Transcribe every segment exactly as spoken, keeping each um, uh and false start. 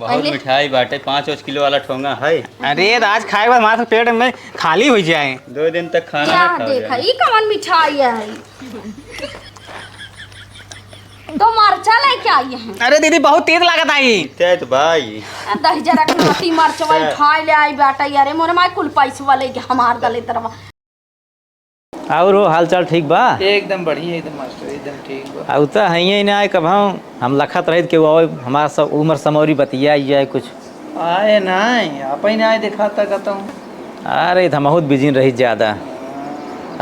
बहुत पहले मिठाई बाटे, पाँच पाँच किलो वाला ठोंगा है। अरे, त आज खाए बाद हमार पेट में खाली होइ जाए। दो दिन तक खाना क्या ना खाओ देखा, जाए। ई कवन मिठाई है? तो मरचा लेके आई है। अरे दीदी, बहुत तेज लागत आई। तेज भाई। आ, दही जरा के नाती मरचवा अच्छा। खाए ले आई बाटा, अरे मोरे माई कुल पैसवा लेके हमार दले तरवा। और हो, हाल चाल ठीक बा? एकदम बढ़िया, एकदम मास्टर, एकदम ठीक बा। आ, उ त हइये ना आए, कब हम, हम लखत रहित के वो आवे, हमार सब उमर समौरी बतिया जाए कुछ। आए ना, आप ही ना आए, दिखाता कहता हूँ। अरे, त हमहूत बिजी रही ज्यादा।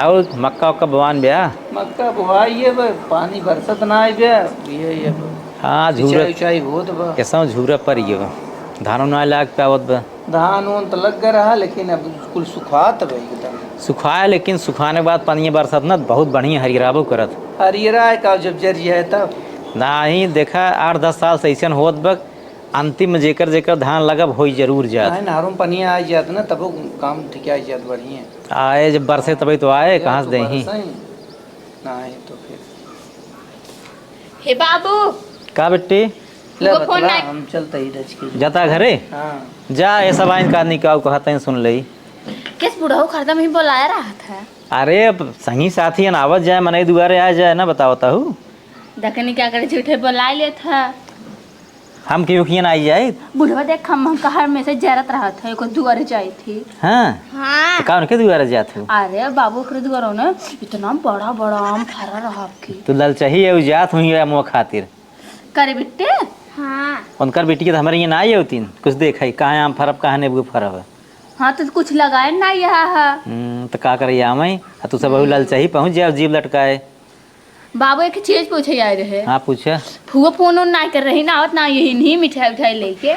और मक्का उक्का बवान ब्या? मक्का बुआई है बा, पानी बरसत ना आए ब्या, ये, ये बा। हाँ, सिंचाई झूरत। उचाई होत बा। कैसा झूरत पर ये बा। धानो ना लाग पावत बा। धान ओन त लग गए रहा, लेकिन अब कुल सुखात बा एकदम। सुखाए, लेकिन सुखाने के बाद पनिया बरसत ना, बहुत बढ़िया हरियराबो करत। हरियरा है का, जब जर जाए तब? नाही, देखा, आठ दस साल से ऐसन होत बा, अंतिम में जेकर जेकर धान लगब होई जरूर जात। नाही, नहरों में पनिया आ जात ना, तबो काम ठीक आ जात बढ़िया। आए जब बरसे तबे तो आए, जब कहाँ से तो देही? बरसे ही। नाही तो फिर। हे बाबू। का बिट्टी? ले वो फोन बतला, ना हम चलते ही रच के। जाता घरे? हाँ। जा, ये सब आइन का निकाऊ कहते हैं, सुन ले। किस बुढ़ऊ खरदम ही बोलाया रहा था? अरे, अब संगी साथी अन आवत जाए, मनई दुआरे आ जाए ना, बताओ ताहू। देखनी क्या करे, झूठे बोला लेत है। हम केहू कियन आई जाइत? बुढ़वा देख, हम, हम कहर में से जरत रहत है, एको दुआरे जाइत ही। हाँ? हाँ। तो का उनके दुआरे जात हो? अरे बाबू, ओकरे दुआरे ने इतना बड़ा बड़ा आम फरा रहा आपके। तो ललचही है, उ जात हुई है आमवा खातिर। करे बिट्टे? हाँ। उनकर बिटिया तो हमारे यहाँ ना आई होतीन, कुछ देखाई, कहाँ आम फरब, कहाँ नेबू फरब। हाँ, तो कुछ लगाए ना यहाँ है। हम्म, तो का करे आवे, आ तू सब हम्म। ललचही पहुँच जाओ, जीभ लटकाए। बाबू, एक चीज पूछे आए रहे। हाँ, पूछा। फुआ फोन ओन ना कर रही ना, आवत ना यही नहीं मिठाई उठाई लेके।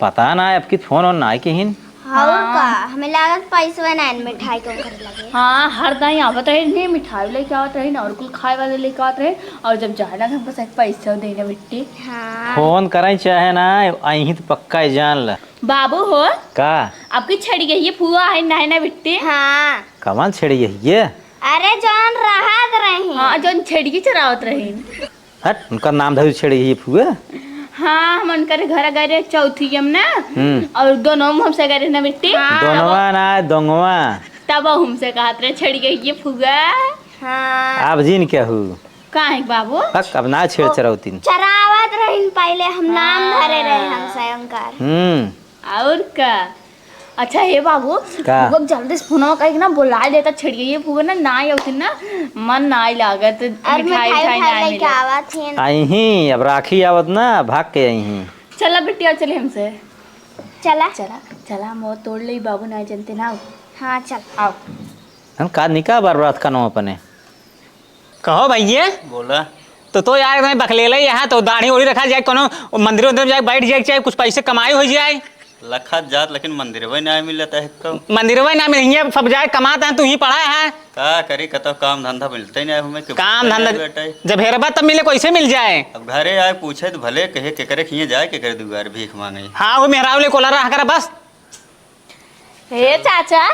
पता ना, अब की फोन ओन ना किहिन। और हाँ। का, हमें लागत पैसवा ना मिठाई के ओकर लगे। हाँ, हर दाई आवत रही नहीं, मिठाई लेके आवत रही ना, और कुल खाए वाले लेके आवत रही, और जब जाए ना, हमको शायद पैसा देने बिट्टी। हाँ। फोन करें चाहे ना, अहीं तो पक्का ही जान ल। बाबू हो। का? आपकी छड़ी गई है फुआ है ना, है ना बिट्टी? हाँ। कवन छड़ी गई है? अरे, जौन रहत रही। हाँ, जौन छेड़िए चरावत रही। हट, उनका नाम धरू छेड़िए फुआ। हाँ, हम उनकर घर गए रहे चौथियम ना, हम्म। और दोनों में हमसे गए रहे ना बिट्टी। हाँ। दोनवा ना, दोंगवा। तब हमसे कहत रहे, "छेड़िए फुआ।" हाँ। आप जिन क्या हु? काहे बाबू? हक, अब ना छेड़ ओ, चरौतीन। चरावत रहिन पहले, हम नाम हाँ। धरे रहे हमसे उनकर। हम्म। और का? अच्छा हे बाबू, का? फुआ के जल्दी से फोनवा कइके ना बोलाइ देता, छेड़िए फुआ ना, ना आवत ना, मन ना लागत, अरे मिठाई, मिठाई, मिठाई ना मिले। आवत ही। अइहीं, अब राखी आवत ना, भाग के अइहीं। चला बिटिया, चले हमसे। चला। चला, चला, हम तोड़ ले, बाबू ना जनते ना। हाँ, चल। आओ। हम का निका बार बार कनो अपने। कहो भइये। बोला। तो, तो यार, मैं बकलेले यहाँ तो दाढ़ी ओढ़ी रखा जाए, कोनो मंदिर उंदिर में जाए, बैठ जाए, चाहे कुछ पैसे कमाई हो जाए। लखत जात, लेकिन मंदिरवे ना मिलत है एक्को। मंदिरवे ना मिल, हियाँ सब जाए कमात हैं, तू ही पड़ा है। का करी, कतो काम धंधा मिलते ही ना हमें, कि काम धंधा बैठे। जब हेरबा तब मिले, कैसे मिल जाए? अब घरे आए पूछे तो भले कहे, केकरे खिए जाए, केकरे दुआर भीख मांगे। हाँ, वो मेहरारू ले कोला रहा करा बस। हे चाचा।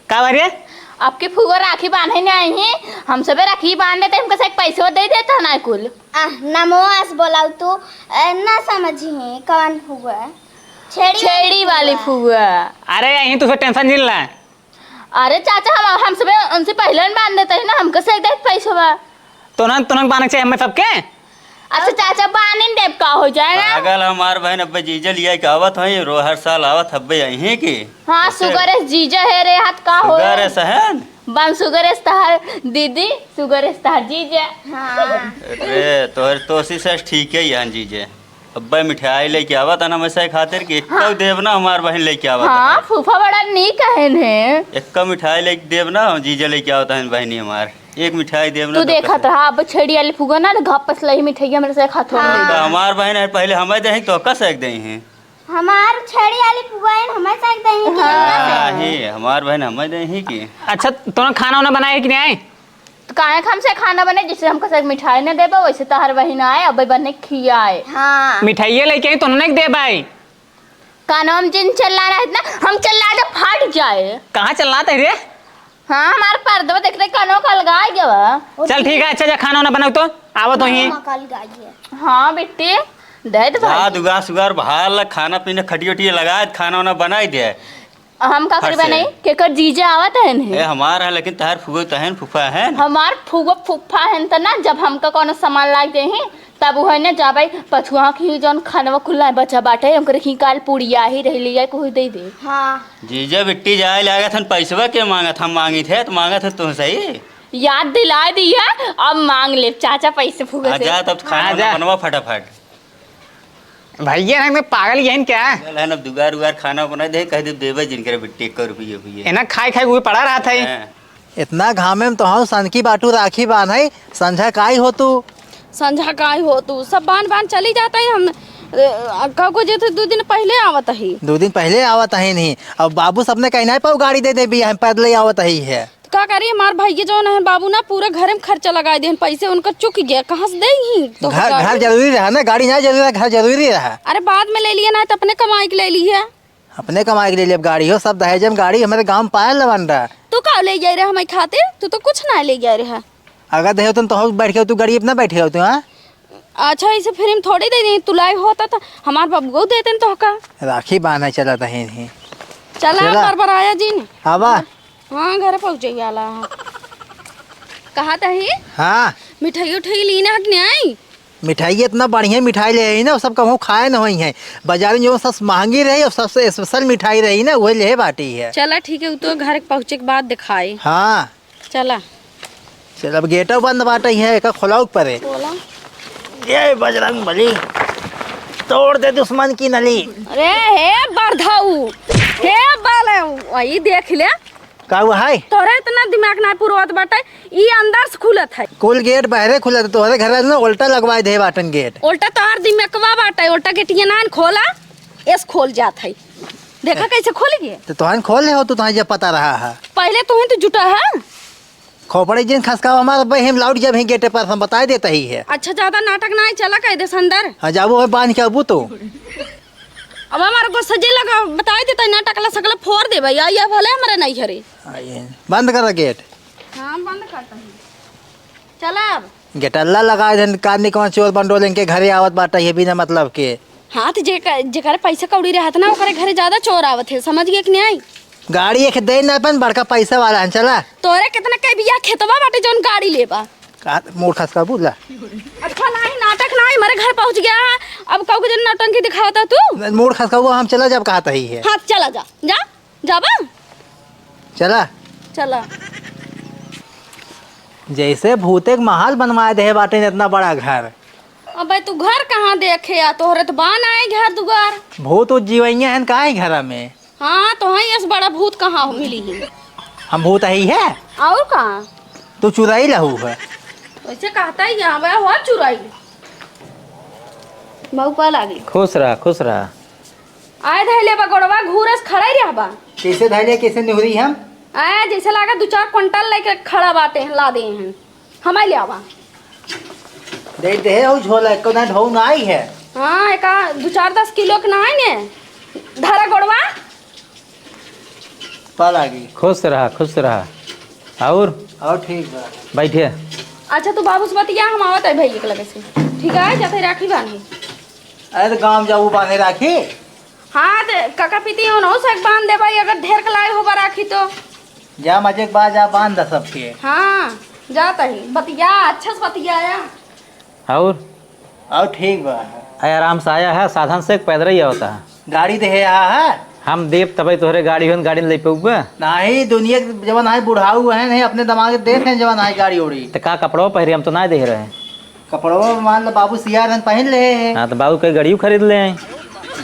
का भा रे? आपके फुआ राखी बांधे नहीं आई हैं, हम सबे राखी बांध देते, हमको से एक पैसो दे देता ना कुल। आ, नमोस बोलाऊ तू, ए, ना समझी है कौन फुआ? छेड़ी छेड़ी वाली फुआ। अरे, यहीं तू से टेंशन जिन ला। अरे चाचा, हम, हम सबे उनसे पहले न बांध देते हैं ना, हमको से एक दे पैसवा। तोनन, तोनन बांधे के चाही हमें सबके। अच्छा चाचा, बांध देब का हो जाए ना? पागल हमार बहन, अब्बे जीजा लिया के आवत हैं, रो हर साल आवत हब्बे यहीं की। हाँ, कैसे? सुगर एस जीजा है रे, हाथ का हो? सुगर एस है न? बन सुगर एस तहार दीदी, सुगर एस तहार जीजा। हाँ। अरे, तोहर तोसी से ठीक है यहाँ जीजे। अब्बे मिठाई लेके आवत है ना हमेशा खातिर कि एक्को हाँ। देब ना हमार बहन लेके आवत हाँ, है। फूफा बड़ा नीक कहन है। एक्को मिठाई लेके देब ना, जीजा लेके आवत है बहनी हमार। एक मिठाई देब ना तू तो देखत कैसे? रहा, अब छेड़ी वाली फुआ ना, तो घप्पस लही मिठाई हमरे से खात हो हाँ। गई। तो हमार बहन है, पहले हमें दे, तो कस एक दे हैं। हमार छेड़ी वाली फुआ है, हमें से एक दे हैं कि हाँ। इनका से? हाँ, ही, हमार बहन हमें दे हैं कि। अच्छा, तोने खाना वाना बनाया कि नहीं? तो काहे के हमसे खाना बने, जैसे हमको से मिठाई न देबा, वैसे तहर बहिन आए, अब बने खियाए। हाँ। मिठाइये लेके आई, तो उन्होंने देबा आई। कानवा में जिन चिल्ला रहा है इतना, हम चिल्ला तो फाट जाए। कहाँ चिल्लात है रे? हाँ, हमार पर्दवा देख रहे, कानवा का अलगा गया बा। चल ठीक है, अच्छा जा खाना वाना बनाओ तो, आवत हो ही। हाँ, का अलगा गया। हाँ बेटी, दे दे जा भाई। दुगार सुगार बहार ला, खाना पीना खटिया उटिया लगाए, खाना वाना बनाई दे। हम का करी फट से। बनाई? केकर जीजा आवत है ए, नहीं? हमार है, लेकिन तहार फुआ तहन फूफा है। हमार फुआ फूफा है त ना, जब हमका कौनो सामान लाग दे ही, तब उहे ने जाबै पछुआ की जौन खानवा खुला बचा बाटे, ओकरे की काल पुड़िया ही रही लिया, कोई दे दे। हाँ। जीजा बिट्टी जाए लागत हन, पैसवा के मांगत, हम मांगित है त मांगत है तुम सही। याद दिला दी है, अब मांग ले चाचा पैसे फुआ आ से। जा तब खाना आ जा। बनवा फटाफट। भैया ना एकदम पागल यही क्या? पागल है ना, दुगार उगार खाना बनाए दे, कह दे देवे जिनकर बिट्टी एक रुपये हुए। इन्हें खाए खाए वो पड़ा रहा था ये। हाँ। इतना घामे में तो हम सनकी बाटू राखी बांध है, संझा काई हो तू? संझा काई हो तू? सब बांध बांध चली जाता है हम। अ, कहको जे थे दो दिन पहले आवत ही। दो दिन पहले आवत ही नहीं। अब बाबू सबने कहीं नहीं पाऊ गाड़ी दे दे भी हम पैदल ही आवत ही है। तो का करी, हमार भैया जौन है बाबू ना, पूरा घरे में खर्चा लगाए देहन, पैसे उनकर चुक गया, कहाँ से देही? तो घर, का घर करी? जरूरी रहा ना, गाड़ी ना जरूरी रहा, घर जरूरी रहा। अरे बाद में ले लिया ना, तो अपने कमाई के ले लिया। अपने कमाई के ले लिया अब गाड़ी हो, सब दहेज में गाड़ी हमारे गाँव में पायल लवन रहा। तू का ले गए रहे हमारे खातिर? तू तो कुछ ना ले गए रहे। अगर दहेज तुम तो हो बैठ के तू गाड़ी अपना बैठ गए तू, हाँ? अच्छा, इसे फिर हम थोड़ी दे दी, तू लाई होता तो हमार बबुआ देते तो का? राखी बांधे चला दहेज ही। चला, चला। बरबराया जिन। आवा। हाँ, घर पहुँचे वाला है। कहा तही? हाँ। मिठाई उठाई लीना है कि नहीं? मिठाई इतना बढ़िया मिठाई ले आई ना, वो सब कहूँ खाए न होई है। बाजार में जो सबसे महंगी रही और सबसे स्पेशल मिठाई रही ना, वही ले बाटी है। चला ठीक है, वो तो घर पहुँचे के बाद दिखाई। हाँ। चला। चल, अब गेटो बंद बाटे है, एका खोलाऊ के परे। खोला। जय बजरंग बली, तोड़ दे दुश्मन की नली। अरे हे बरधऊ, हे बाले, वही देख ले। का हुआ है? तोरे इतना दिमाग ना पुरवत बाटे, ई अंदर से खुलत है। कुल गेट बाहरे खुलत है, तोहरे घर में उल्टा लगवाए दे बाटन गेट। उल्टा तोहर दिमागवा बाटे, उल्टा गेटिया ना खोला, एस खोल जात है। देखा कैसे खोल गए? तो तोहन खोल ले हो, तो तोहन जब पता रहा है। पहले तोहन तो जुटा है। खोपड़ी जिन खसकावा हमार बहिम लाउट जब ही गेटे पर हम बताए देता ही है। अच्छा, ज्यादा नाटक ना है, चला कह दे अंदर। हाँ, जाबो है बांध के अबू तो। अब हमारे को सजे लगा, बताए देता है, नाटक ला सकला फोड़ दे भाई, या भले हमारे नहीं हरे। आइए, बंद कर गेट। हाँ, बंद करता हूँ। चला अब। गेटल्ला लगाए देन, कादनी कौन चोर बंडोल इनके घरे आवत बाटा ये बिना मतलब के। हाँ, तो जे, जेकर पैसा कौड़ी रहत ना, ओकरे घरे ज्यादा चोर आवत है, समझ गए कि नहीं? गाड़ी एक दे ना अपन, बड़का पैसा वाला है, चला। तोरे कितना के बिया खेतवा बाटे जौन गाड़ी लेबा? का मूड खसका बुला। अच्छा नहीं, नाटक नहीं, मेरे घर पहुँच गया है। अब कहू के जन नौटंकी दिखावता तू? मूड खसका हुआ, हम चला जाब कहा तही है। हाँ, चला जा, जा, जाबा। चला। चला। जैसे भूते के महल बनवाए दे बाटे इतना बड़ा घर। अबे तू घर कहाँ देखे आ, तोहरे तो बान आए घर दुआर। भूत उत जीवइया हन का है घर में? हाँ, तो हाँ, यस बड़ा भूत कहाँ मिली है? हम भूत है ही है। और का? तू चुराई लहू है। वैसे कहता ही यहाँ वह हुआ चुराई। मऊ पा लागी। खुश रहा, खुश रहा। आए धैले बा गोड़वा घूरस खड़ा ही रहबा। कैसे धैले, कैसे निहुरी हम? आए जैसे लागा दो चार कुंटल लेके खड़ा बाटे हैं, ला दे हैं। हमारे ले आवा। दे दे हो झोला, एको ना ढो ना आई है। हाँ, एका दो चार दस किलो के ना आई ने। धरा गोड़वा। पा लागी। खुश रहा, खुश रहा। और? और ठीक बा। बैठे। अच्छा, तू बाबू से बतिया, हम आवत है भैया के लगे से। ठीक है, जाते राखी बांधी। अरे तो गाँव जाऊ बांधे राखी। हाँ, तो काका पीती हो ना, उसे बांध दे भाई, अगर ढेर के लाए हो बा राखी तो। जा मजे के बाद जा बांध दे सबके। हाँ, जाता ही। बतिया, अच्छा से बतिया आया। और? और ठीक बा। अरे आराम से आया है, साधन से पैदल ही आवता है। गाड़ी दे है, आ है। हम देव तबे तोहरे गाड़ी होन, गाड़ी ले पेउबे। नाही, दुनिया के जवन है बुढ़ाऊ है, नहीं अपने दिमाग देख हैं जवन है गाड़ी उड़ी। तो का कपड़वा पहरे, हम तो ना दे रहे। कपड़वा मान लो बाबू सिया रहन पहन ले हैं। हाँ, तो बाबू के गाड़ियों खरीद ले हैं।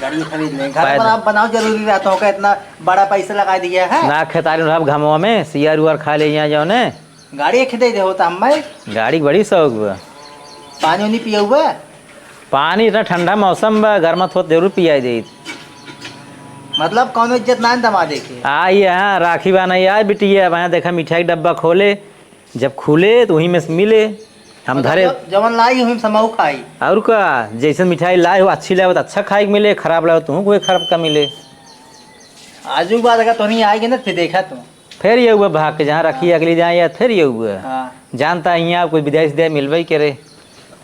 गाड़ी खरीद ले, घर पर पैदल। आप बनाओ जरूरी रहता होगा, इतना बड़ा पैसा लगा दिया है। ना खेतारी में रहब घमवा में, सिया रुआर खा ले यहाँ जौने। गाड़ी एक दे दे होता हम भाई। गाड़ी के बड़ी शौक बा। पानी उनी पियउबा? पानी इतना ठंडा मौसम बा, गर्मा थोत जरूर पियाई देत। मतलब कौनो इज्जत ना दमा दे के। आ यहाँ राखी बान्हे आ बिटिया, अब यहाँ देखा मिठाई के डब्बा खोले, जब खुले तो वहीं में से मिले। हम मतलब धरे जब-, जवन लाई वहीं से मऊ खाई। और का, जैसे मिठाई लाए हो अच्छी लाए तो अच्छा खाए के मिले, खराब लाए तो तुहूँ को खराब का मिले। आजू के बाद अगर तोहनी आएगी ना फिर देखा तू। फिर ये हुआ भाग के जहाँ रखी हाँ। अगली जाए या फिर ये हुआ। हाँ। जानता ही आप कोई विदेश दे मिलवे ही करे।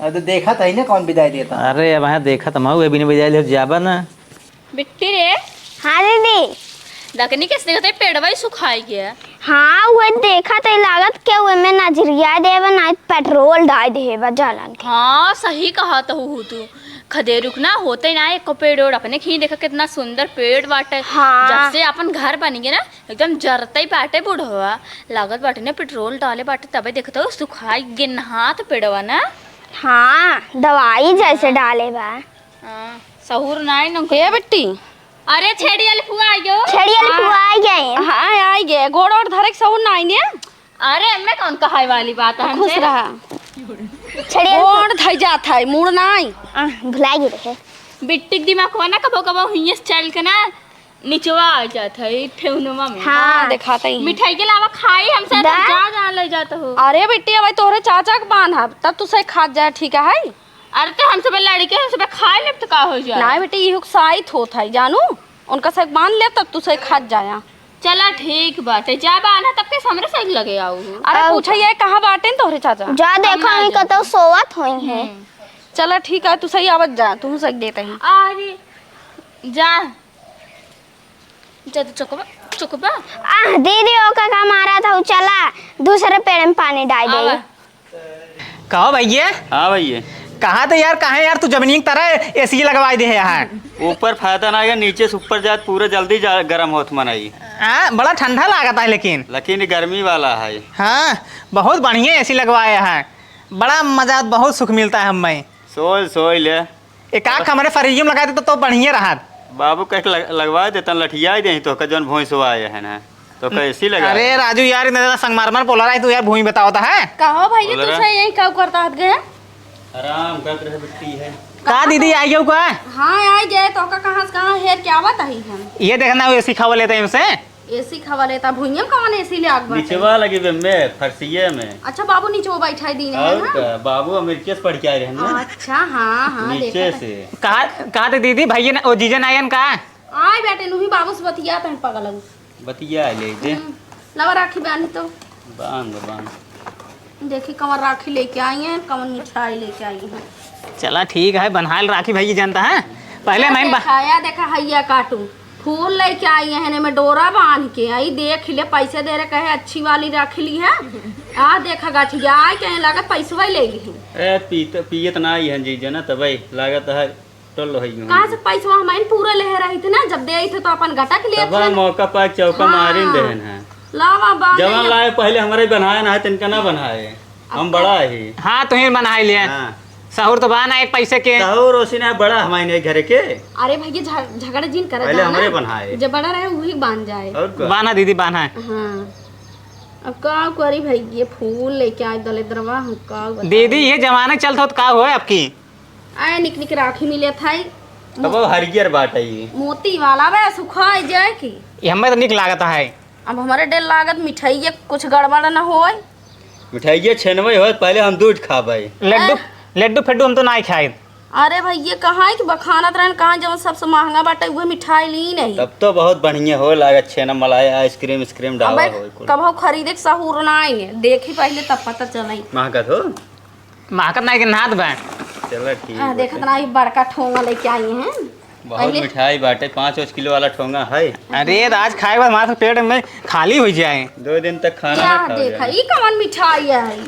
अब तो देखत है ना कौन बिदाई देता। अरे, अब यहाँ देखत हम, बिन बिदाई ले जाबा ना। बिट्टी रे। हाँ दीदी। दकनी कैसे देखत है, पेड़वा ही सुखाई गया। हाँ, वो देखत है, लागत के वो में नजरिया देवे ना, पेट्रोल डाल दे बा जलन के। हाँ, सही कहत हूँ तू। खदेरुक ना होते ना एको पेड़ ओड़, अपने खीं देखा कितना सुंदर पेड़ बाटे। हाँ। जब से अपन घर बन गए ना, एकदम जरते ही बाटे बुढ़वा। लागत बाटे ना पेट्रोल डाले बाटे, तबे देखत हो सुखाई गिन्हात पेड़वा ना। हाँ, दवाई जैसे डाले बा। हाँ, सहूर नाई न। ए बिट्टी। अरे छेड़ी वाली फुआ आइयो। छेड़ी वाली हाँ। फुआ आई गए। हाँ, आई गए। गोड़ ओड़ धरे के सहूर नाई ने। अरे, एमे कौन कहाई वाली बात है खुश हमसे? रहा। छेड़ी वाली गोड़ धई जात है, मुड़ नाई। आ, भुला गई रहे। बिट्टी के दिमाग हुआ ना, कबो कबो हुइये से चल के ना निचवा आ जात है, ई ठेहुनवा में। हाँ। हाँ, देखात ही। मिठाई के अलावा खाई हमसे, दा। तो जा, जा ले जात हो। अरे बिट्टी, अब तोहरे चाचा के बांध हब, तब तू सही खात जाए, ठीक है? अरे तो हम सब लड़के हैं, सब खा लेब तो का हो जाए? नाहीं बेटी, ई उत्साहित होत है, जानू, उनका सही बांध ले, तब तू सही खात जाया। चला ठीक बाटे, जा बाना तब के हमरे सही लगे आऊ। अरे अब पूछा ये कहाँ बाटे न तोहरे चाचा? जा देखा, हम ना ई जाब। कतौ सोवत होई है। हम्म। चला ठीक है, तू सही आवत जा, तू सही देत ही। अरे जा। जा तो चुकबा, चुकबा। आह, दीदी, ओका का मारा था, उ चला, दूसरे पेड़ में पानी डाल दे। आवा। कहो भैया। हाँ भैया। कहा तो यार, कहे यार, तू जमीन की तरह एसी लगवाई दे है यहाँ। ऊपर फायदा ना है, नीचे से ऊपर जात पूरा जल्दी जा, गरम होत मनई। हाँ, बड़ा ठंडा लागत है लेकिन। लेकिन गर्मी वाला है। हाँ, बहुत बढ़िया एसी लगवाया है, बड़ा मजा, बहुत सुख मिलता है हमें। सोई, सोई ले। एक आध कमरे फ्रिज में लगा दे तो, तो बढ़िया रहत। बाबू कह के लग-, लगवा देतन, लठिया ही देही तो का जौन भैंसवा आए है ना, तो का एसी लगा अरे दे। राजू यार, इतना ज्यादा संगमरमर बोला रहा है तू यार, भूमि बताओ तो है। कहो भैया, बोल तू रहा। सही यही का करता हत गए? आराम करत रहे बिट्टी है। का दीदी आई गयो का? हाँ, आई गए तो का कहाँ से कहाँ हेर के आवत ही हम। ये देखना वो एसी खवा लेते हैं इनसे। एसी खवा लेता, भुइयम कवन एसी ले आग बाटे? निचवा लगे बे में, फरसिये में। अच्छा, बाबू निचवा बैठाई दीन है और ना? का, बाबू अमेरिका से पढ़ के आए रहे ना। अच्छा, हाँ, हाँ, नीचे देखा था। से। कहा, कहा थे दीदी, भैया ना, ओ जीजा ना आयन का? आए बेटे, नू ही बाबू से बतिया तहन पगल हूँ। बतिया ले दे। हम्म, लावा राखी बांधी तो। बांध, बांध। देखी कवन राखी लेके आई हैं, कवन मिठाई लेके आई हैं। चला ठीक है, बन्हाल राखी भैया जनता है। पहले मैं बा- देखा, या देखा, हैया काटू, फूल लेके आई हैं, एमे डोरा बांध के। आई देख ले, पैसे दे रहे, कहे अच्छी वाली राखी ली है। आ देखा गठिया, आई कहे लागत पैसवा ले ली है। ए, पीत, पियत ना आई हैं जीजा ना, तबे लागत है टोल होई गई। कहाँ से पैसवा हमाइन पूरा लेहे रही थी ना, जब दे आई थे तो अपन गटक लिए तब थे ना। मौका पाए चौका हाँ। मारिन देहन है। लावा बांध जवन ले। लाए पहले हमरे बनाए ना है, तिनका ना बनाए। हम अब बड़ा ही। हाँ, तुहीं बनाए लिए। हाँ। सहूर तो बाना एक पैसे के। सहूर ओसी ना बड़ा हमारे नहीं घरे के। अरे भैया, झ-, झगड़ा जिन करे पहले जाना। हमरे बनाए। जब बड़ा रहे, वही बांध जाए। और का? बाना दीदी, बाना है। हाँ। अब का करी भैया, फूल लेके आए दलेदरवा, हम का बताई? दीदी, ये जमाना चलत हो तो का होए आपकी? आए निक निक राखी मिले था। तब अब हरियर बाटे ई। मोती वाला बे सुखाई जाए की। ये हमें तो निक लागत है। अब हमारे डेल लागत मिठाई ये कुछ गड़बड़ न होए। मिठाई ये छेनवे होए, पहले हम दूध खाबे। लड्डू, आह। लड्डू फेड्डू हम तो ना ही खाए। अरे भैया, कहाँ है कि बखानत रहन, कहाँ जवन सबसे महंगा बाटे उहे मिठाई ली नहीं। तब तो बहुत बढ़िया हो लागत, छेना मलाई, आइसक्रीम, आइसक्रीम डाला अबे, हो कुल। कबहू खरीदे के सहूर ना आई है, देखी पहले तब पता चले। महकत हो? महकत नाई के नाद बा। चलो ठीक आ, बा। देखत ना, ई बड़का ठोंगा लेके आई हैं। बहुत पहले मिठाई बाटे, पाँच पाँच किलो वाला ठोंगा है। अरे, तो आज खाए बाद हमारे पेट में खाली हो जाए। दो दिन तक खाना क्या ना खाओ देखा, जाए। ई कवन मिठाई है?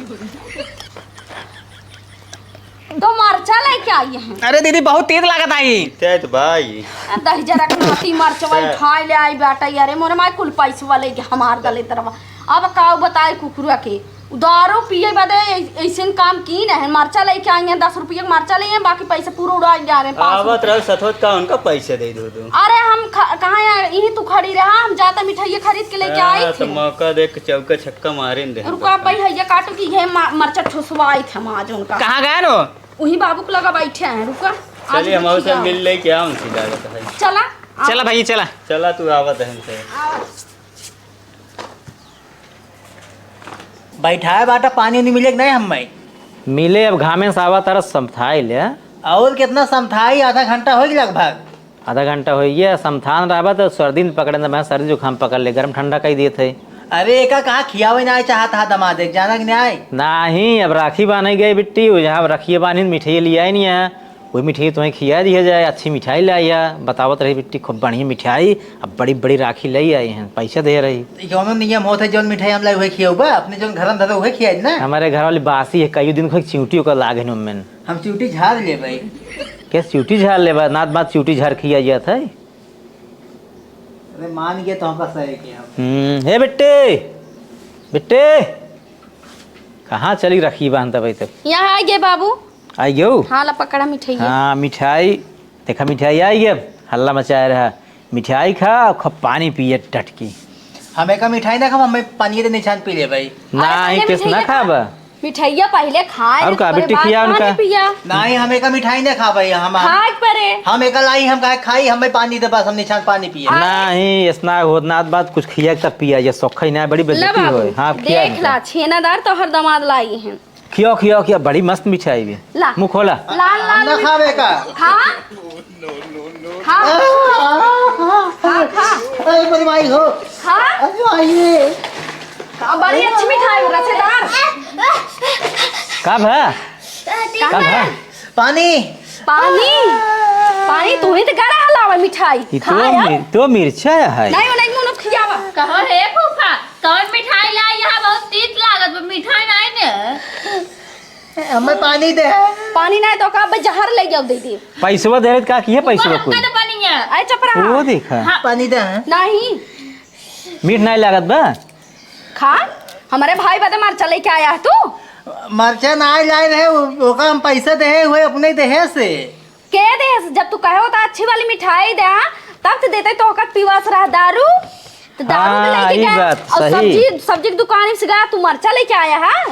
तो मरचा लेके आई हैं। अरे दीदी, बहुत तेज लागत आई। तेज भाई। आ, दही जरा के नाती मरचवा अच्छा। खाए ले आई बाटे। अरे मोरे माई, कुल पैसवा लेके हमार दले तरवा। अब का बताए कुकुरा के, दारू पिए बदे ऐ-, ऐसन काम की न है। मरचा लेके आई हैं, दस रुपये के मरचा ले हैं, बाकी पैसे पूरा उड़ा जा रहे हैं, पाँच आवत रुपये। रहो सथोत का उनका पैसे दे दो तू। अरे हम ख-, कहाँ यार, यहीं तू खड़ी रहा, हम जाता मिठाइया खरीद के लेके आई हाँ, तो थी। मौका देख के चौका छक्का मारे दे हम रुका तो। भाई, हैया काटो कि ये मा-, मरचा ठुसवाई थे हम आज उनका। कहाँ गए रो? वहीं बाबू के लगा बैठे हैं, रुका। आज चलिए, हम उनसे खियाओ। मिल लेके आओ उनसे, लागत है। चला, आओ। चला भाई, चला। चला, तू आवत है हमसे। आओ। बैठाए बाटा, पानी उनी मिले कि नहीं हमें? मिले, अब घामे से आवा तारा, समथाई ले। और कितना समथाई, आधा घंटा हो गया लगभग। आधा घंटा हो गया, समथान रहबा तो सर्दी न पकड़े, न मैं सर्दी जुकाम पकड़ ले, गरम ठंडा कई देत है। अरे, एका कहा खियावे नाहीं चाहत हा दमाद, एक जाना कि नाहीं? नाहीं, अब राखी बान्हे गए बिट्टी, वो जहाँ रखिए बान्हिन, मिठाई लियाई नहीं है, वही मिठाई तुम्हें खिया दिया जाए, अच्छी मिठाई लाई है, बतावत रही बिट्टी, खूब बढ़िया मिठाई, अब बड़ी बड़ी राखी लाई आई हैं, पैसा दे रही। ई कौनो नियम होत है, जौन मिठाई हम लाई उहे खियौबा, अपने जौन घर में धरे उहे खियाई ना। हमारे घर वाली बासी है, कई दिन को एक चिउँटी ओकर लाग है, मम्मी ने। हम चिउँटी झाड़ लेबै। क्या चिउँटी झाड़ लेबा? नात बात चिउँटी झाड़ खिया जात है। अरे मान गए तो हमका सही के हम। हम्म, हे बिट्टे, बिट्टे, कहाँ चली रखी बांध दबाई तक? यहाँ आ गए बाबू। आई गयो? हाँ, ला पकड़ा मिठाई। हाँ, मिठाई, देखा मिठाई आई गए, हल्ला मचाए रहा। मिठाई खा, खूब पानी पिए टटकी। हमें का मिठाई ना खाब, हमें पानी दे निछान पी ले भाई। नाहीं, अरे, पहले किस ना मिठाइया खा। खाबा? मिठाइया पहले खाए, अउर का, ओकरे बिट्टी बाद खिया पानी उनका? पिया। नाहीं, हमें का मिठाई ना खाबा, हम, हम, खाए के परे। हम एका लाई, हम काहे खाई, हमें पानी दे बस, हम निछान पानी पिए। अरे। नाहीं, इतना होत ना बात, कुछ खिया तब पिया, ये सोखा ही ना, बड़ी ले बेइज्जती बाबू, होए। हाँ, खिया देख इनका। ला, छेनादार तोहर दमाद लाई हैं। खियाओ, खियाओ, खियाओ, बड़ी मस्त मिठाई बे। ला। मुँह खोला। लाल, लाल हम ना मिठाई। खाबे का? खा। खा। खा, खा। अरे, बड़ी माई हो। खा। अरे, माई रे। का बड़ी अच्छी मिठाई हो, रसेदार। का भा? का भा? पानी। पानी? पानी? तू ही तो गरा हलावा मिठाई। ई खा तो यार। मिर-, तो मिर्चा है। नहीं, नहीं, मुँह खियावा। कहो हे फूफा, कौन मिठाई लाई? यहाँ बहुत तीत लागत बा, मिठाई नहीं ने। हमें पानी दे। पानी नहीं तो का, बस जहर ले जाओ, दे दे। पैसवा दे रहे, का किए पैसवा वो कुल? कद बनिया। आए चपरा। वो देखा। हाँ। पानी दे। नहीं। मीठ नहीं लागत बा? खा, हमारे भाई बदे मरचा लेके आया है तू? मरचा नहीं लाए रहे, वो, ओका हम पैसा देहे हुए अपने देहे से। के देहे से? जब तू कहे होता अच्छी वाली मिठाई दे, हाँ, तब तो देते तो ओकर पीवा से रहा दारू। तो दारू भी हाँ, लेके ई गया। बात और सही। सब्जी, सब्जी की दुकान से गया, तू मरचा लेके आया है?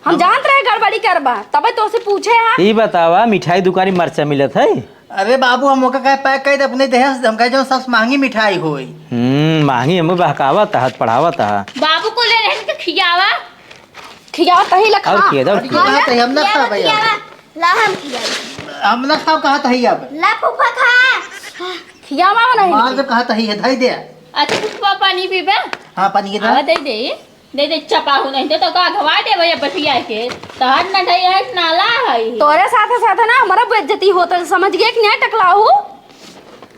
हम अब जानत रहे गड़बड़ी करबा, तबे तोसे पूछे हा। ई बतावा, मिठाई दुकानी मरचा मिलत है? अरे बाबू, हम ओका कहे pack कर दे अपने देहे से, हम कहे जौन सबसे महंगी मिठाई होई। हम्म, महंगी हमें बहकावत हत, पढ़ावत हत। बाबू को ले रहन के खियावा। खियावा तही लखा। और खिया दे, और खिया दे। हाँ, तही हम ना खियावा, खा भैया। खियावा। ला हम खियाई। हम ना खाओ, कहा तही अब। ला फूफा खा। खियावा नहीं। मार जो कहा तही है, धई दे। अच्छा फूफा पानी पीबे? हाँ, पानी के दे। आवा दे दे। दे दे चपाहू, नहीं तो, तो का घवा दे भैया बटिया के। तहर न ढई है, नाला है। तोरे साथे साथे ना हमारा बेइज्जती होत है, समझ गए कि नहीं टकलाहू?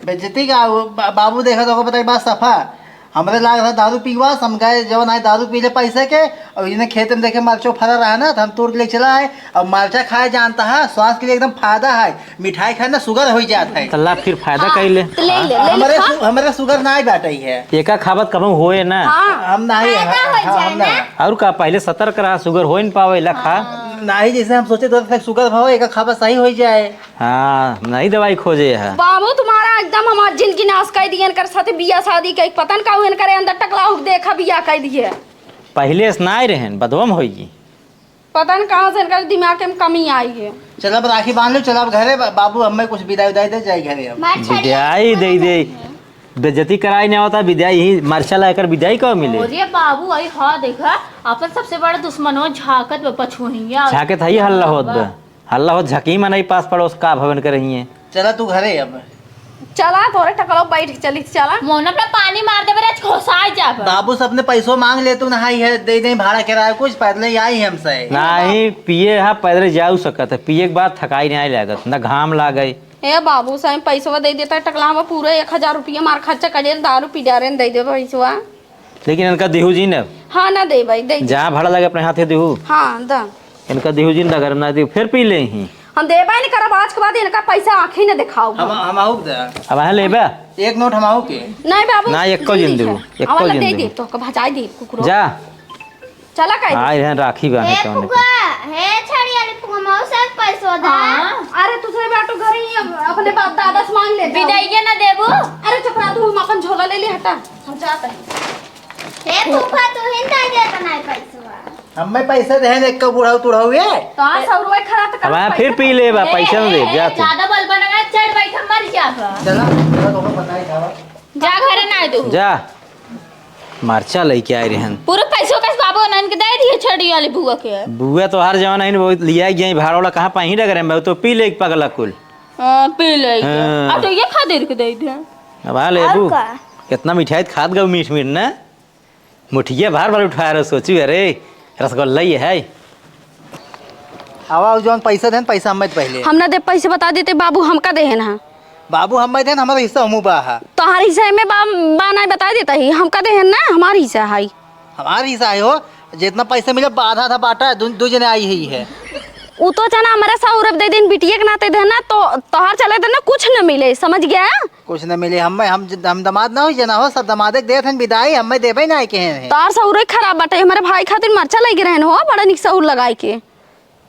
बेइज्जती का? वो बा-, बाबू देखा तो ओको बताई बात सफा। हमरे लाग रहा दारू पीवा, हम गए जवन आए दारू पी ले पैसे के, और इन्हें खेत में देखे मरचो फरा रहा ना, तो हम तोड़ के ले चला आए। और मरचा खाए जानता है, स्वास्थ्य के लिए एकदम फायदा है। मिठाई खाए ना, sugar हो जात है। तल्ला फिर फायदा हाँ, कइले। तो ले ले, ले ले, हमरे खा। सु-, हमरे sugar ना बाटे है। एका खाबत कबहूँ होए ना। हाँ। हम नाही, फायदा हाँ, हो हाँ, जाए हम ना। ना। और का, पहले सतर्क रहा, sugar हो न पावे, ला खा। हाँ। नाही, जैसे हम सोचे तो sugar भाव एका खाबत सही हो जाए। हाँ, नहीं दवाई खोजे है। बाबू तुम्हारा एकदम हमार जिंदगी नाश कर दिए, इनकर साथे बिया शादी के पता न का हुए, इनकर अंदर टकला हुक देखा बिया कर दिए। पहले से नाई रहन, बदवम होई। पता न कहाँ से इनका दिमाग में कमी आई है। चल अब राखी बांध लो, चल अब घरे बा-, बाबू हमें कुछ विदाई उदाई दे जाए घरे अब। मार छड़ी विदाई दे दे। बेइज्जती कराई नहीं होता, विदाई ही मरचा लाकर विदाई कब मिले? अरे बाबू, आई हाँ देखा, अपन सबसे बड़ा दुश्मन हो झाकत बा पछुहिया। झाकत है, हल्ला होत बा। हल्ला होत झकी मनई पास पड़ोस का भवन के रही है। चला तू घरे अब। चला, तोरे टकलो बैठ के चली, चला। मोहन अपना पानी मार दे, मेरे आज घोसाए जाब। बाबू से अपने पैसों मांग ले, तू नहाई है, दे दे भाड़ा किराया, कुछ पैदल ही आई है हमसे। नहीं, पिए हा पैदल जाऊ सकत है, पिए के बाद थकाई नहीं लागत, न घाम लागे। ए बाबू, साईं पैसवा दे देता, टकला हम पूरा एक हजार रुपया मार खर्चा कर दे, दारू पी डारे दे दे पैसवा। लेकिन इनका दिहू जी ने। हाँ, ना दे भाई, दे दे। जहाँ भाड़ा लगे अपने हाथे दिहू। हाँ, दा। इनका दिहू जी ने, अगर ना दिहू, फिर पी ले ही। हम देबे नहीं करब, आज के बाद इनका पैसा आँखें न दिखाओ। हम, हम आऊ दे। अब अहाँ लेबे? एक नोट हम आऊ के। नहीं बाबू, ना, एको जिन जिंदगी देबू, है। एको आवा जिन दे देबू। दे, तो का भजाई दे, कुकुरो। जा। चला काहे दे? आए हैं राखी बांधे हे कौन फुआ, हे छड़ी वाली फुआ, मऊ से पैसो दे। हाँ। अरे, तू सही बाटो, घर ही अब अपने बाप दादा से मांग ले जाओ। विदाइया ना देबू? अरे, चुप रह तू, हम अपन झोला ले ली, हटा, हम जाते हैं। हे फूफा, तू ही दे दे बनाए पैसवा। हमें पैसे दे दे, एक बुढ़ाऊ तुढ़ाऊ ये। तो आज सौ रुपए खरा तो अब आया फिर पी ले बा, ए, पैसा ना ए, दे, ए, जा तू। ज्यादा बल बना ना, चढ़ बैठ, मर जा बा। चला, चला, तो बताई जावा। जा घरे ना दू। जा। मरचा लेके आए रहन। पूरा पैसो कैसे बाबू नन के दे दिए छड़ी वाली बुआ के। बुआ तो हर जवान है, वो लिया गया भाड़ा वाला, कहाँ पाही डग रहे हैं, मैं तो पी ले एक पगला कुल। हाँ, पी ले। हाँ। आ तो ये खा दे के दे दे। अब आ ले और बू। का? कितना मिठाई खात गऊ मीठ मीठ ना। मुठिया भर भर उठाए रहो, सोचू, अरे, रसगुल्ला ही है। आवा, उ जौन पैसा देन, पैसा हम्मै दे पहिले। हम ना दे पैसे, बता देते बाबू, हमका देहन हा। बाबू हम्मै देन, हमारा हिस्सा हमू बा हा। तोहार हिस्सा में बा, बा नाहीं, बता देता ही, हमका देहन ना, हमार हिस्सा है। हमार हिस्सा है हो, जितना पैसा मिले, आधा आधा बाटा, दू, दू जने आई ही है। उ तो जना हमारे सौरभ दे दिन बिटिया के नाते देना, तो तोहार चले देना, कुछ न मिले, समझ गया? कुछ न मिले, हम्मै, हम, हम दमाद ना हो जना हो, सब दमादे के देत हन बिदाई, हम्मै देबे ना के हैं। तोहार सौरे खराब बाटे, हमारे भाई खातिर मरचा लेके रहन हो, बड़ा निक सौर लगाई के।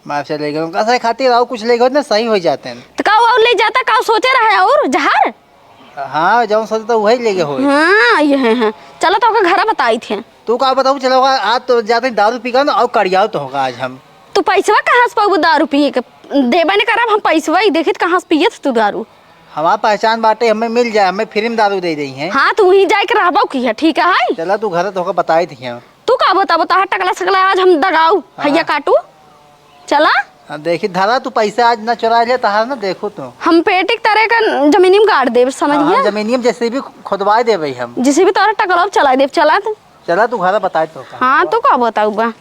मरचा लेके, उनका सही खातिर और कुछ लेके होत ना, सही हो जाते हैं। तो का और ले जाता, का सोचे रहे और जहर? हाँ, जौन सोचे तो वही लेके होई। हाँ, ये है, हाँ। चलो तो ओकर घर बताई थे। तू का बताऊ, चलो आज तो जाते हैं दारू पी कर ना, और कड़ियाओ तो होगा आज हम। तू पैसवा कहाँ से पाबू दारू पिए के? देबे न करब हम पैसवा, ही देखित कहाँ से पियत तू दारू। हमार पहचान बाटे, हमें मिल जाए, हमें फ्री में दारू दे देई हैं। हाँ, तू वहीं जाए के रहबो की है, ठीक है? चला तू घर तो होकर बताई थी हम। तू का बताबो, तहार टकला सकला आज हम दगाऊ, हाँ। हैया काटू। चला। हाँ, देखी धरा तू पैसा आज ना चुरा ले, तहार ना देखो तू। हम पेटी के तरे का जमीनी में गाड़ देब, समझ हाँ, गया? हाँ, जमीनी में जैसे भी खोदवाए देबे हम। जैसे भी तोरा टकला चला देब, चला तू। चला तू घर बताए तो का। हाँ, तू का बताऊ बा?